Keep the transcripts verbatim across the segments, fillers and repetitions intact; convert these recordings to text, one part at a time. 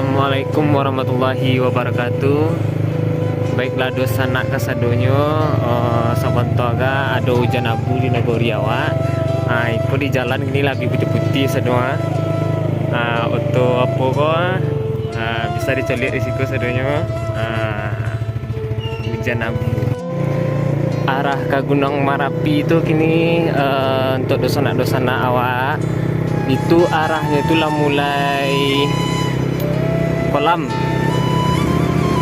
Assalamualaikum warahmatullahi wabarakatuh. Baiklah, dunsanak kasadonyo, eh, sabanta ko ado ujan abu di nagori awak. Ah, iko di jalan kini lah bi putiah-putiah sado, ah. Ah, oto apo ko, ah, bisa dicaliak di siko sadonyo. Ah, ujan abu. Arah ka Gunuang Marapi tu kini, eh, untuak dunsanak-dunsanak awak, itu arahnyo tu lah mulai kolam.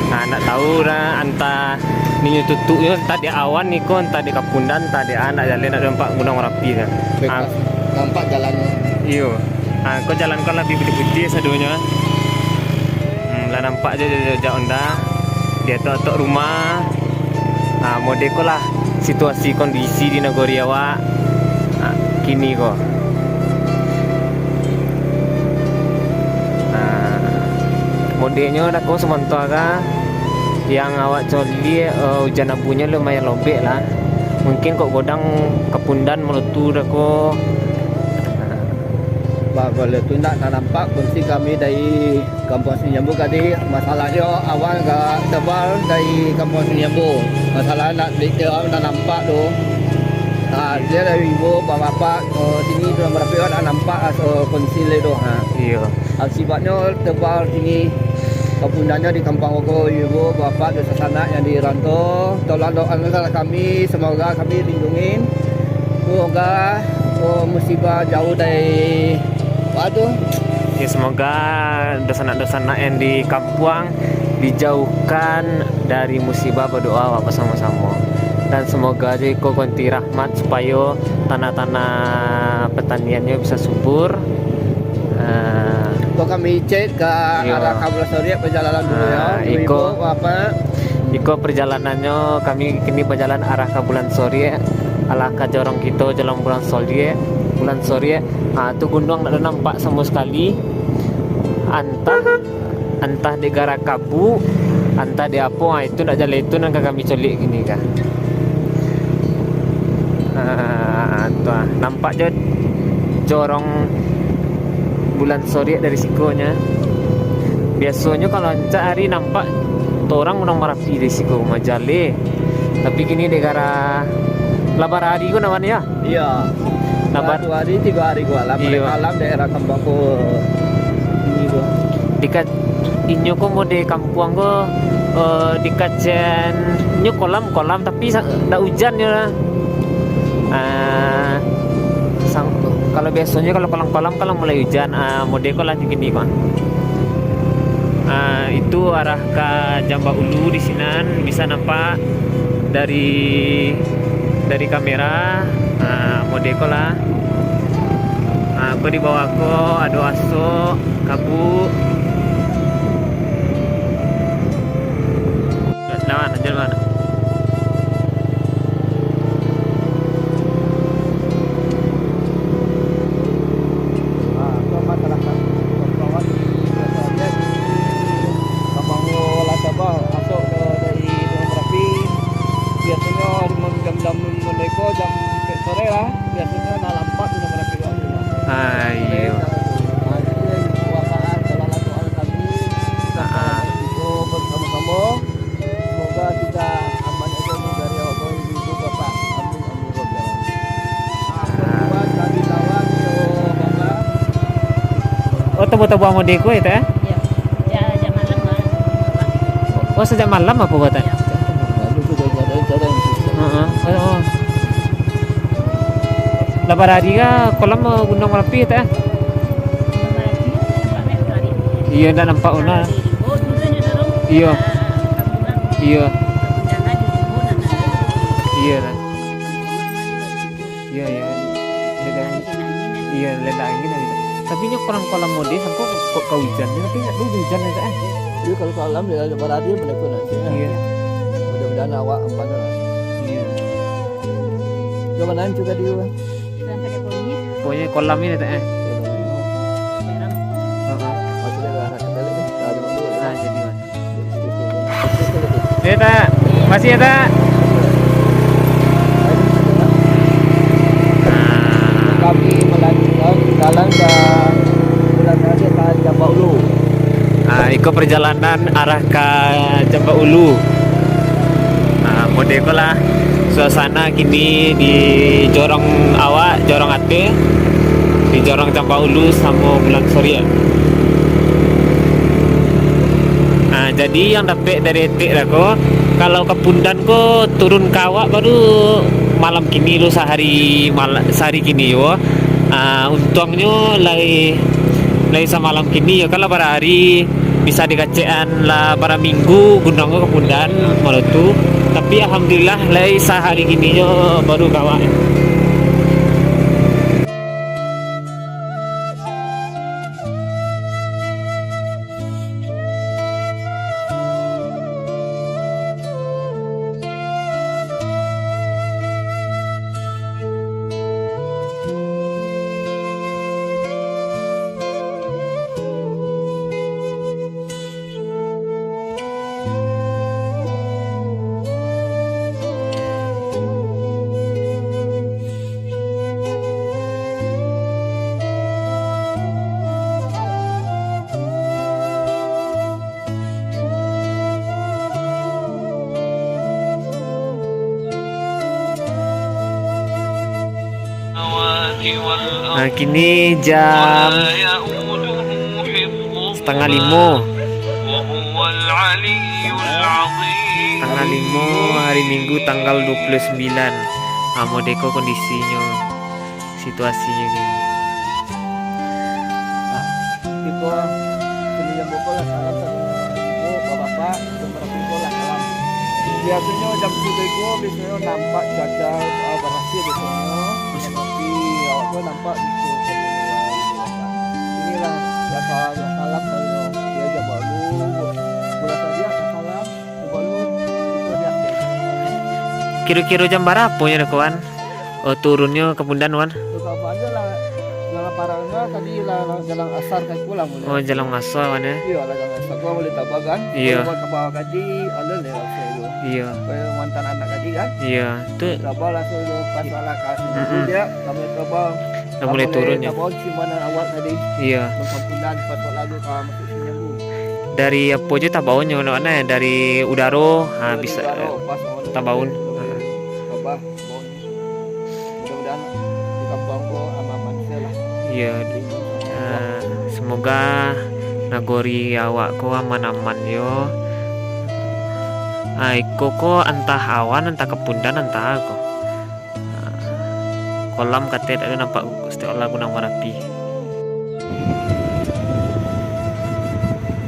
Nah, ndak tahu dah, antah ninyo tutuiknyo, antah di awan iko, antah di kapundan, antah di a, ndak jaleh, ndak nampak Gunuang Marapi tu. Bebas, ah, nampak jalannyo. Iyo. Ah, ko jalan ko lah bi putiah-putiah sadonyo. Hmm, lah nampak jo, jo, jo, jo onda. Di atok-atok rumah. Ah, mode ko lah situasi kondisi di nagori awak, ah, kini ko. Ah, modenyo dah ko samanta ko, yang awak caliak, eh, ujan abunyo lumayan lobek lah. Mungkin kok godang kapundan malotu dah ko. Ah. Ba-, baliau tu ndak nampak kondisi kami dari Kampuang Siniambo tadi, masalahnyo awan agak tebal dari Kampuang Siniambo. Masalah nak, nak nampak tu. Ha, dia dari ibu, bapak, eh, sini tu berapa nak nampak, eh, kondisi le tu. Ha. Iyo. Akibatnyo tebal sini. Kapundannyo di Kampuang Ogo, ibu, bapak, dosa sanak yang di rantau. Tolong doakan kami, semoga kami lindungi. Semoga, eh, musibah jauh dari, apa tu? Ya, semoga dunsanak-dunsanak yang di kampuang dijauhkan dari musibah, berdoa awak bersama-sama. Dan semoga aja iko ganti rahmat supayo tanah-tanah pertaniannya bisa subur. Ah. Ko kami cek ka, iyo, arah ka Bulan Soriak perjalanan dulu ya. Ah, ibu-ibu, iko, bapak. Iko perjalanannyo kami kini bajalan arah ka Bulan Soriak, alah ka jorong kito jalan Bulan Soriak, Bulan Soriak. Ah, tu gunuang ndak ado nampak samo sakali. Antah, antah dek gara kabuk, antah dek apo, ah, itu ndak jaleh, itu nan ka kami coliak kini ka. Ah, tu ah, nampak jo jorong Bulan Soriak dari siko nyo. Biasonyo kalau ancak ari nampak torang Gunuang Marapi dari siko, majaleh. Tapi kini dek gara lah barari ko namanya. Iyo. Nah, bar- Dua hari, tigo hari ko lah, iyo, malam daerah kampuang ko. Ini ko. Dekat inyo ko mode kampuang ko, eh, dikacen inyo kolam-kolam, tapi sa-, ndak ujan nyo lah. Ah, sang-, kalau biasonyo kalau kolam-kolam, kalau mulai ujan, ah, mode ko lah kini ko. Ah, itu arah ka Jamba Ulu di sinan, bisa nampak dari, dari kamera, ah, mode ko lah. Ah, ko di bawah ko ado asok, kabuk. Lawan, jalan. Ah, ko masyarakat kawan-kawan di Desa Liak di Kampung Lataba, masuk ke dari Gunung Merapi. Biasanya di jam-jam mereka jam empat sore lah, biasanya dah lampak Gunung Merapi tu. Ah, iyo. Ah, jadi, doakan salah satu anak kami, ah, ah, kita bersama-sama. Semoga kita aman aja nih dari Allah, ibu-ibu, bapak. Amin, amin, ya Rabbal alamin. Ah, buat kami lawan, ya Allah, bapak. Oh, tabuah-tabuah mode ko, ya, Tek? Iya. Ya, sejak malam, Bang. Oh, sejak malam apa buatan? Iya. Lalu tu dah ada, dah ada yang susah. Heeh. Oh, oh. Lah barari ka kolam, eh, Gunung Merapi, Tek? Iya, ndak nampak pun lah. Iyo. Iyo. Iyo lah. Iyo, iyo. Iyo, ledak angin lah gitu. Tapi nyo kolam-kolam mode sampai kok ka ujan, tapi ndak ujan aja, eh. Iyo, kalau kolam dia ada barari, mereka nanti, ya. Iyo. Mudah-mudahan awak aman lah. Iyo. Coba nanti juga dia. Pokoknya kolam ini, Tek, eh. Heeh. Ah, jadi, Mas. Ya, Tek. Makasih ya, Tek. Kami melanjutkan jalan ke Bulan Raja ke Jamba Ulu. Ah, Iko perjalanan arah ka Jambak Ulu. Nah, model ko lah suasana kini di jorong awak, jorong ateh, di jorong Jambak Ulu samo Bulan Soriak. Nah, jadi yang dapek dari etek dah ko, kalau ka Pundan ko turun ka awak baru malam kini lo, sahari mal-, sahari kini yo. Ah, untuangnyo lai, lai samalam kini yo, kalau bara hari bisa dikacekan lah bara minggu gunuang ko ka Pundan malam tu. Tapi alhamdulillah lai sahari kini yo baru ka awak. Nah, kini jam setengah limo. Setengah limo hari Minggu tanggal dua puluh sembilan. Nah, modeko kondisinyo, situasinyo kini. Nah, kito sini jam duo lah salam, satu ibu, bapak-bapak, jam barapo lah salam. Biasonyo jam tujuah iko biasonyo nampak cuaca, ah, barasiah biasonyo. Tapi awak tu nampak itu. Inilah biasa salam kalau dia jam baru, bulan tadi ada salam, baru itu dia. Kiro-kiro jam barapo nyo, kawan? Oh, turunnyo ka Pundan, wan? Tukang panjang lah, jalan parangnya tadi lah, jalan asar ka pulang boleh. Oh, jalan asar, wan, ya? Iya, lah jalan asar. Kau boleh tabah, kan? Iya. Kalau buat tabah tadi, alun deh, saya tu. Iya. Kalau mantan anak tadi, kan? Iya, tu. Tabah langsung tu, pas salah kasih. Mm-mm. Dia, tak boleh tabah. Dah mulai turun, ya? Tabah si mana awak tadi. Iya. Macam Pundan, pas awak lalu, ah, masuk sini, Bu. Dari apo je tabaonnyo, nak, nak, dari udaro, ha, dari bisa, udaro, eh, pas awak tabaun. Tabah. Mudah-mudahan di kampuang ko aman-aman sajo lah. Iya, di-, eh, semoga nagori awak ko aman-aman yo. Ah, iko ko antah awan, antah ka Pundan, antah ko. Ah, kolam katek dak ado nampak, setiap lah Gunung Marapi.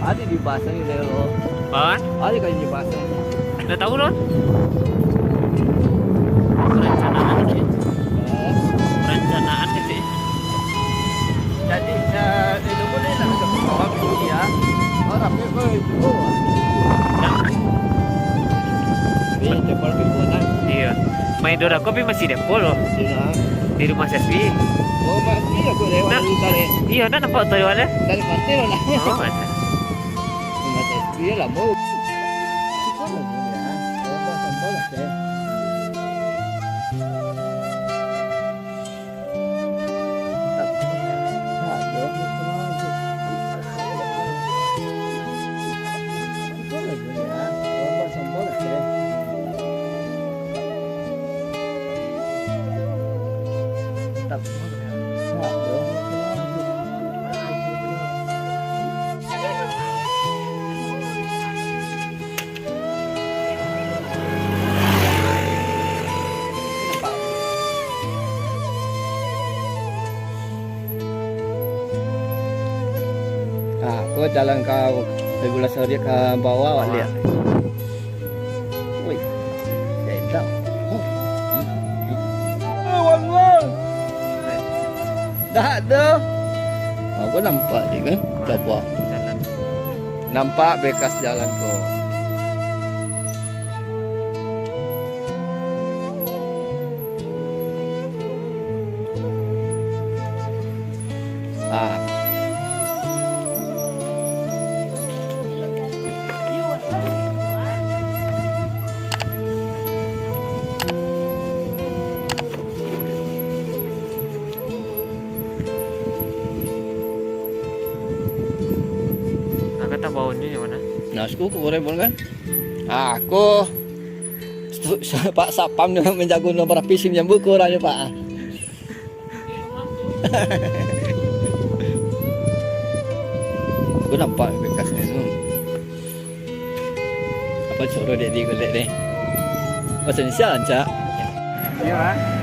Ado di bahasa ni, lo. Apaan? Ado kan di bahasa ni. Ndak tahu, lo. Perencanaan kecil. Eh? Perencanaan kecil. Jadi, eh, itu boleh lah, macam kawan dulu, ya. Oh, rapi, oh, itu. Nah. Ini jempol ke mana? Iya. Main Dora Kopi masih dempol, lo. Iya. Di rumah Sespi. Oh, masih aku lewat. Nah, dulu tadi. Iya, nak nampak tadi, ada? Dari mati, lo, lah. Oh, ada. Rumah Sespi, lama. Ah, ko jalan ka Regulas Soriak ka bawah, awak liek. Wih, sedap. Oh. Eh, wan, wan. Dah tu. Ah, ko nampak je kan? Jalan. Nampak bekas jalan ko. Ah. Nah, kan tabaun Aku kurang pun kan. Ah, aku Pak Satpam nyo manjago nomor H P SIM jambu kurang nyo, Pak. Aku nampak bekasnyo tu. Apa coro dek di gulek ni? Bahasa Indonesia rancak. Iyo, ah.